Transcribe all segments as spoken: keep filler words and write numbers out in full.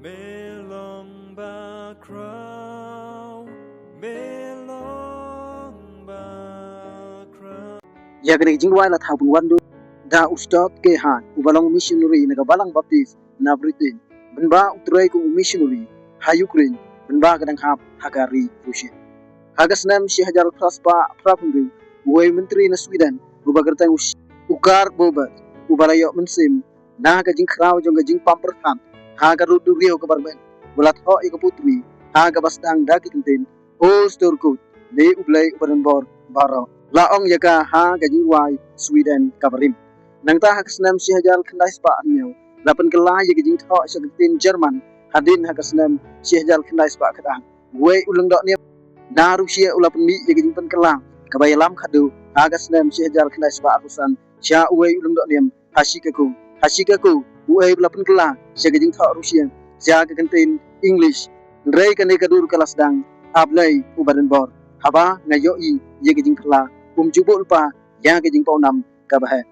Me long ba khraw, me long ba khraw. Ïa kane ka jingrwai la thaw pynwan duh da u Stott K. Hart, uba long missionary na ka Balang Baptist na Britain, ban ba u trei kum u missionary ha Ukraine, ban ba ka dang hap ha ka ri Russia. Ha ka snem shi hajar phra spah phra phew hynriew, uwei u myntri na Sweden, uba kyrteng u Sh-, u Karl Boberg, uba la ïoh mynsiem na ka jingkhraw jong ka jingpam pyrthat ha ka rud duriaw kaba rben, u la thoh ïa ka putri ha kaba sdang da ki kyntien: O Storgud, ne U Blei uba donbor baroh. La ong ïa ka ha ka jingrwai Sweden kaba rim. Nangta ha ka snem shi hajar khyndai spah hynñiew, la pynkylla ïa ka jingthoh sha ka ktien German. Hadien ha ka snem shi hajar khyndai spah khatar, uwei u lyngdoh niam na Russia u la pynmih ïa ka jingpynkylla kaba ïalam khadduh ha ka snem shi hajar khyndai spah arphew san sha uwei u lyngdoh niam ha Chicago. Ha Chicago, uei u la pynkylla sha ka jingthoh Russia sha ka ktien English. Hynrei kane ka dur ka la sdang: A Blei uba donbor, haba nga ïohi ïa ka jingkylla, um ju buh lypa ïa ka jingpawnam kaba heh.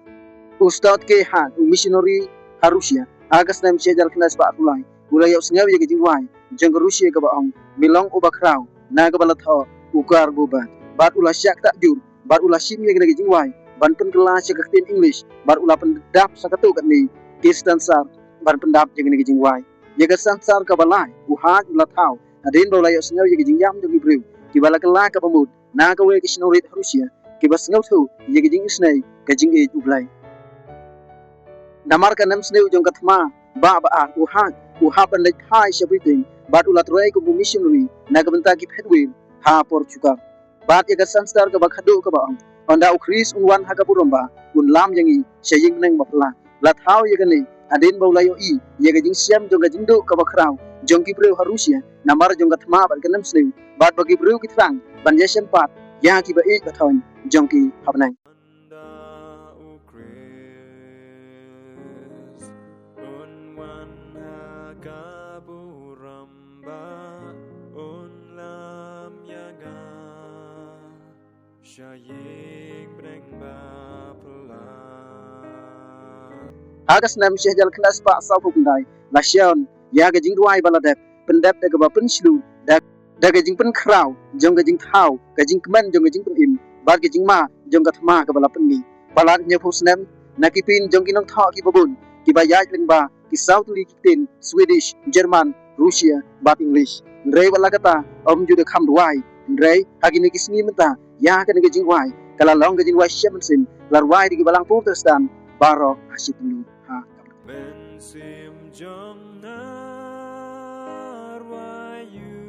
U Stott K. Hart, u missionary ha Russia, ha ka snem shi hajar khyndai spah arphew lai, u la ïohsngew ïa ka jingrwai jong ka Russia kaba ong: Me long uba khraw, na kaba la thoh u Karl Boberg. Bad u la shah ktah jur, bad u la shim ïa kane ka jingrwai ban pynkylla sha ka ktien English, bad u la pyndap sa katto katne ki sansar ban pyndap ïa kane ka jingrwai. Ïa ka sansar kaba lai, u Hart u la thaw hadien ba u la ïohsngew ïa ka jingïam jong ki briew kiba la kylla kaba mut na kawei ka shnong rit ha Russia, kiba sngewthuh ïa ka jingisynei ka jingïeit U Blei. Namar ka nemsniew jong ka thma Bah Bah Ar, u Hart u hap ban leit phai sha Britain, bad u la trei kum u missionary na ka bynta ki phet wir ha Portugal. Bad ïa ka sansar kaba khadduh kaba ong: Ynda U Khrist un wan ha ka burom bah, un lam ïa ngi sha ïing bneng ba phylla. La thaw ïa kane hadien ba u la ïohi ïa ka jingshem jong ka jingduh kaba khraw jong ki briew ha Russia namar jong ka thma bad ka nemsniew, bad ba ki briew ki thrang ban ïashem pat ïa kiba ïeit ba thoiñ jong ki ha bneng. Ynda U Khrist un wan ha ka burom bah, un lam ïa nga sha ïing bneng ba phylla. Ha ka snem shi hajar khyndai spah sawphew khyndai, la shon ïa ka jingrwai ba la dep, pyndep da kaba pynshlur da, da ka jingpynkhraw jong ka jingthaw, ka jingkmen jong ka jingpynim, bad ka jingma jong ka thma kaba la pynmih. Palat hynñiewphew snem na ki pin jong ki nongthoh kiba bun, kiba ïaid lyngba ki saw tylli ki ktien: Swedish, German, Russia bad English. Hynrei wat la kata, ym ju da kham duwai, hynrei ha kine ki sngi mynta, ïa kane ka jingrwai ka la long ka jingrwai shem mynsiem, la rwai da ki balang Protestant baroh ha shitylli ha ka. Mynsiem jong nga rwai ïa u